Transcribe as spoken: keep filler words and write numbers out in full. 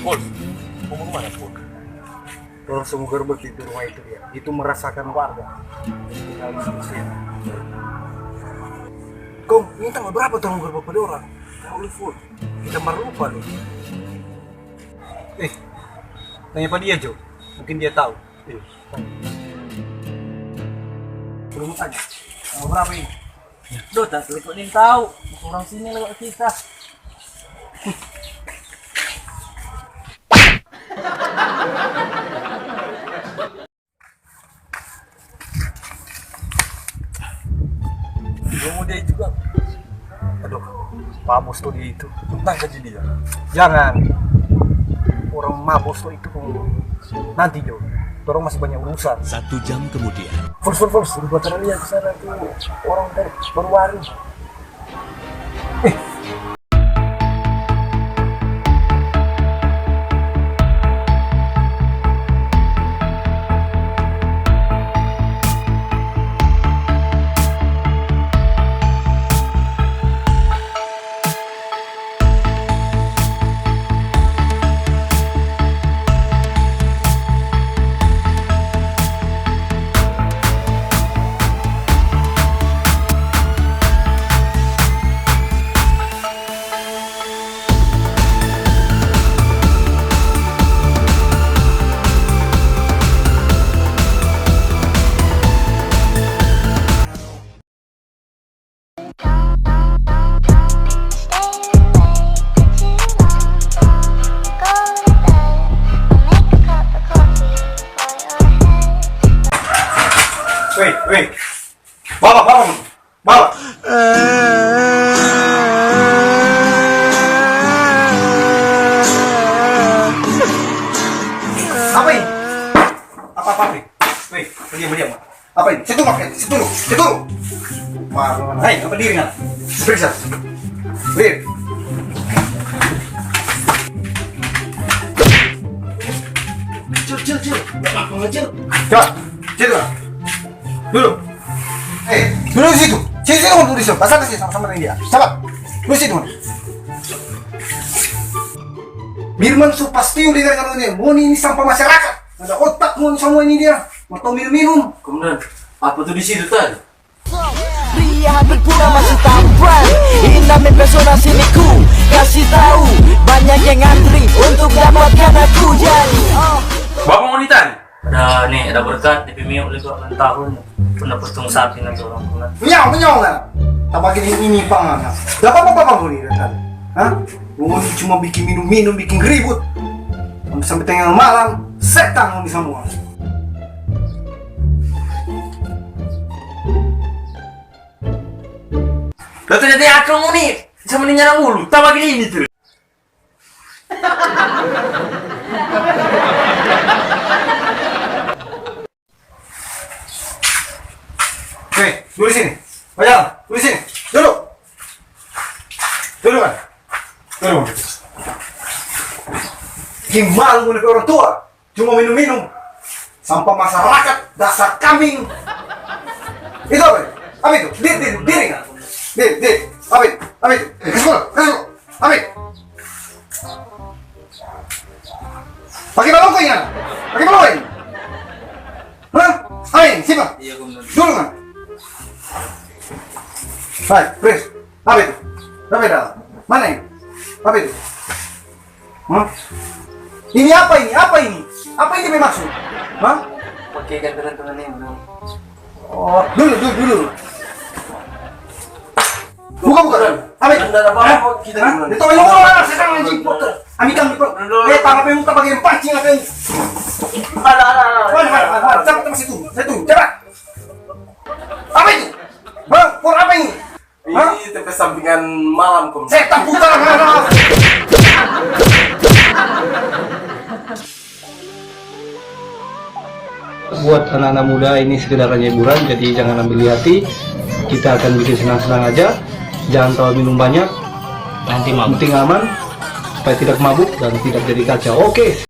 Bos, mau kemana, Bos? Tolong semua gerbek di rumah itu dia. Itu meresahkan warga. Kong, minta berapa tolong gerbek pada orang? Kong lu full. Kita baru lupa lu. Eh, tanya pa dia, Jo. Mungkin dia tahu. Eh, belum tanya. Mau berapa ini? Duh, tak seliput ni tahu. Orang sini lewat kita. Dia mau dia juga. Aduh, mabos tu dia itu. Untung saja dia. Jangan. Orang mabos tu itu nanti, Jo. Torang masih banyak urusan. Satu jam kemudian. Fors, fors, fors. Di baterai yang sana tu orang baru, baru baru. Eh, Weh, weh. Bawa, bawa, bawa. Apa ini? Apa, apa ini? Weh, diam, diam. Apa ini? Situ, Mak, situ, situ. Wah, hei, apa diri, kan? Periksa. Lihat. Cil, cil, cil. Apa, cil? Coba, situ, Mak. Dulu. Eh, dulu di situ. Sini, sini, dulu di situ. Pasang ke sini sama-sama dengan dia. Sabar. Dulu situ, Mak. Firman su pasti udah dengar ngoni. Ngoni ini sampah masyarakat. Ada otak ngoni semua ini dia. Mau tau minum-minum. Komandan, apa tu di situ tadi? Pria hampir puna masih tampan. Indah mempesona sini ku kasih tahu. Banyak yang ngantri untuk dapatkan aku jadi. Oh. Bapak mau ditanya? Ada nih, ada berkat di P M I U lagi ulang tahun. Pernah potong sapi nanti orang pernah. Miau, miau lah. Tabagini ini pangan. Gak apa-apa, apa boleh datang. Hah? Ngoni cuma bikin minum-minum, bikin ribut. Sampai tengah malam, setan ngoni samua. Lah ternyata akang ngoni sama ni nyarang ulu, tabagini ini tu. Hei, dulu sini. Bayang, dulu sini. Dulu. Dulu, kan? Dulu. Bikin malu ngoni pe orang tua. Cuma minum-minum. Sampah masyarakat, dasar kambing. Itu apa? Apa itu? Di, di, diri, kan? Di, di. Apa itu? Apa itu? Kasih gua, kasih gua. Apa itu? Pake baloko ini, kan? Pake baloko ini? Hah? Ayo, simpan. Iya, Komandan. Dulu, kan? Hai, Pris. Apa itu? Apa itu? Mana ini? Apa itu? Hah? Ini apa ini? Apa ini? Apa ini maksud? Hah? Oke, kan, teman-teman ini, Bro. Oh, dulu, dulu, dulu. Buka, buka. Apa itu? Nda ada apa-apa, kita duluan. Hah? Itu orang, orang, orang, setan, anjing, foto. Ami kan, bro. Dulu, dulu. Eh, tangan apa yang muka bagian pancing apa ini? Ada, ada, ada. Mana, mana, mana, mana? Sama, sama situ. Situ, cepat. Apa itu? Bang, for apa ini? Hah? Ini tempe sampingan malam, Kom. Setan putar, mana? Buat anak-anak muda, ini sekedar hanya hiburan, jadi jangan ambil di hati. Kita akan bikin senang-senang aja. Jangan terlalu minum banyak. Nanti mabuk. Penting aman, supaya tidak mabuk dan tidak jadi kacau. Oke.